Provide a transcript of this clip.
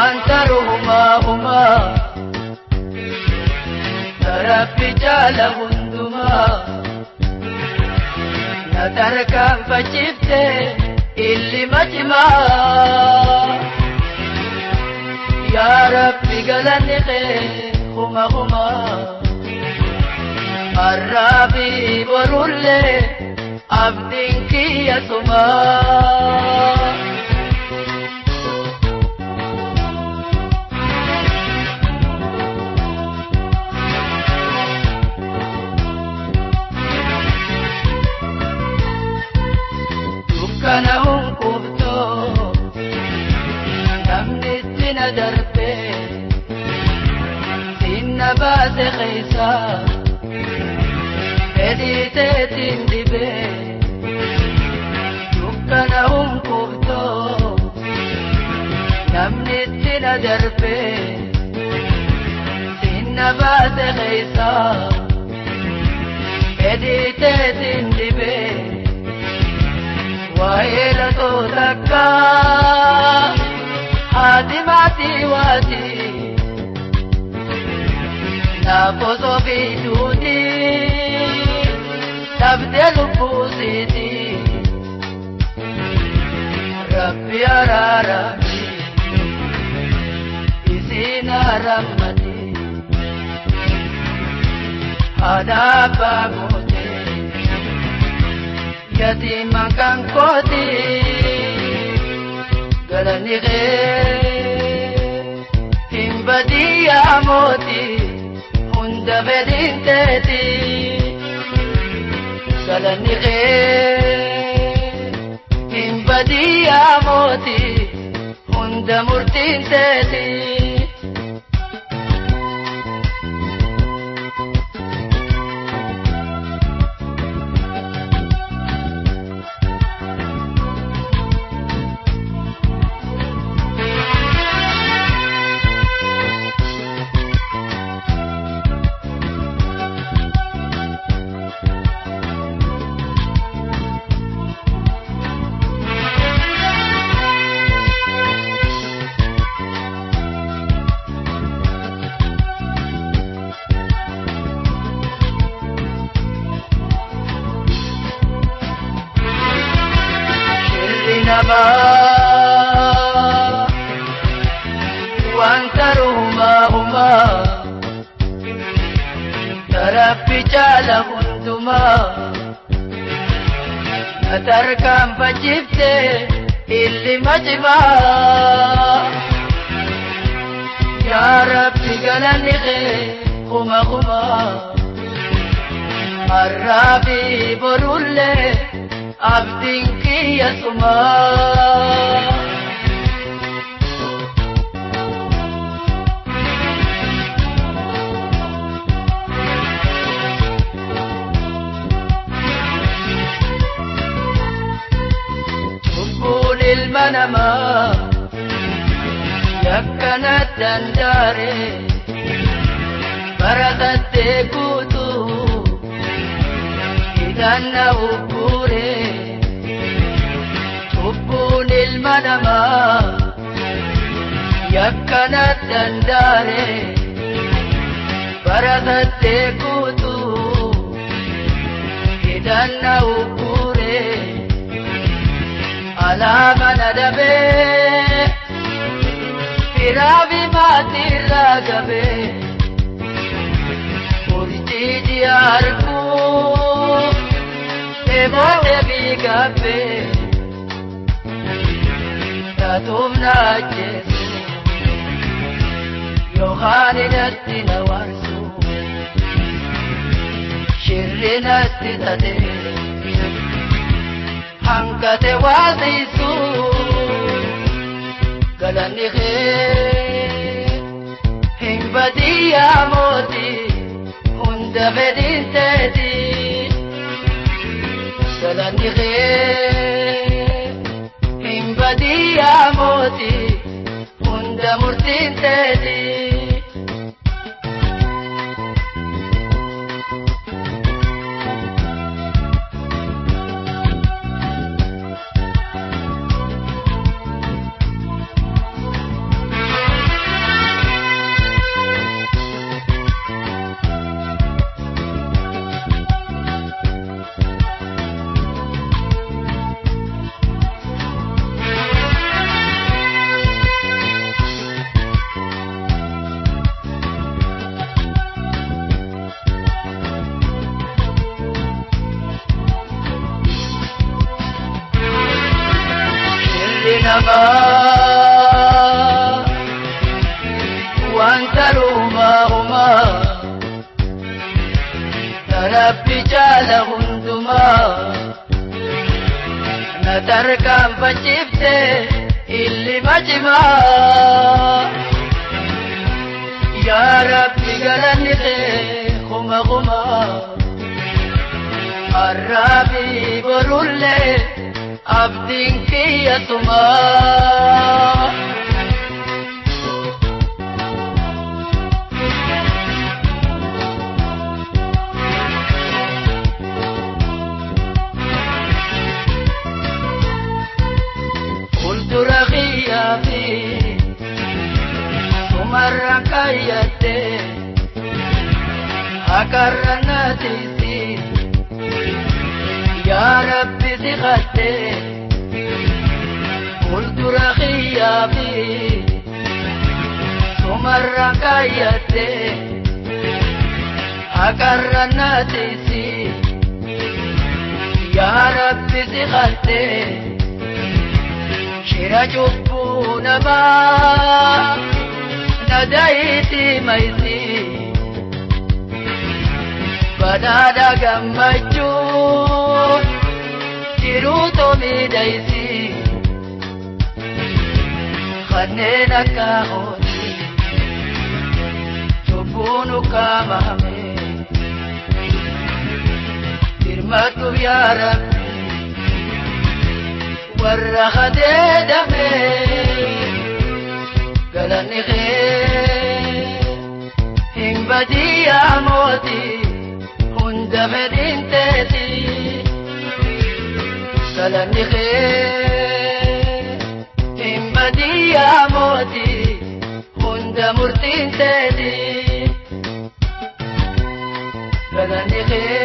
Waan taruhumaa humaa Rabbi jaala hundumaa na tarkaanfachiifte ilma cimaa yaa Rabbi galanni kee huma humaa arraabi borullee abdiin kiyya sumaa. Dukkana hunkuftoo namni itti na darbe sinna baase keessa fedhii teetiin dibe dukkana hunkuftoo namni itti na darbe sinna baase keessa fedhii teetiin dibe. Waa'ee takka haati maatii waati naaf osoo fiduuti dhabdee lubbuusiiti Rabbi araarami isiin arammati haadha abbaa gootee. Yatima kan kooti galanni kee hin badii mooti hunda fedhiin teeti galanni kee hin badii mooti hunda murtiin teeti. Waan taruhumaa humaa Rabbi jaala hundumaa na tarkaanfachiifte ilma cimaa yaa Rabbi galanni kee huma humaa arraabi borullee abdiin kiyya sumaa. Cubbuun ilma namaa yakkana dandaare baratattee guutuu hidhanna ukkuure. Cubbuun ilma namaa yakkana dandaare baratattee guutuu hidhanna ukkuure. Alaama na dabee firaafi maatiirraa gabee murtii ji'a arguu deemootee fi gabbee. Taatuuf na ajjeesu yookaan hidhatti na waarsu shirri natti tate hanqate waasisu galanni kee hin badii mooti hunda fedhiin teeti galanni kee hin badii mooti hunda murtiin teeti. Namaa wanta rumaa Rabbi jaala hundumaa na tarkaanfachiifte ilma cimaa. Yaa Rabbi galanni kee kuma kuma arraabi borullee abdiin kiyya sumaa. Fuuldura kiyyaa fi sumarra kaayyadde hakarra naatiisi yaa Rabbi si kadhe. Fuuldura kiyyaa fi sumarra kaayyadde hakarra naatiisi yaa Rabbi si kadhe. Shira cubbuu namaa nadayiiti maysi badhaadha gammachuu jiruutu miidhaysi kanneen akka hootii cubbuun ukkaamame birmadhu yaa Rabbi warra kadeedame galanni kee hin badii mootii hunda fedhiin teeti galanni kee hin badii mootii hunda murtiin teeti galanni kee.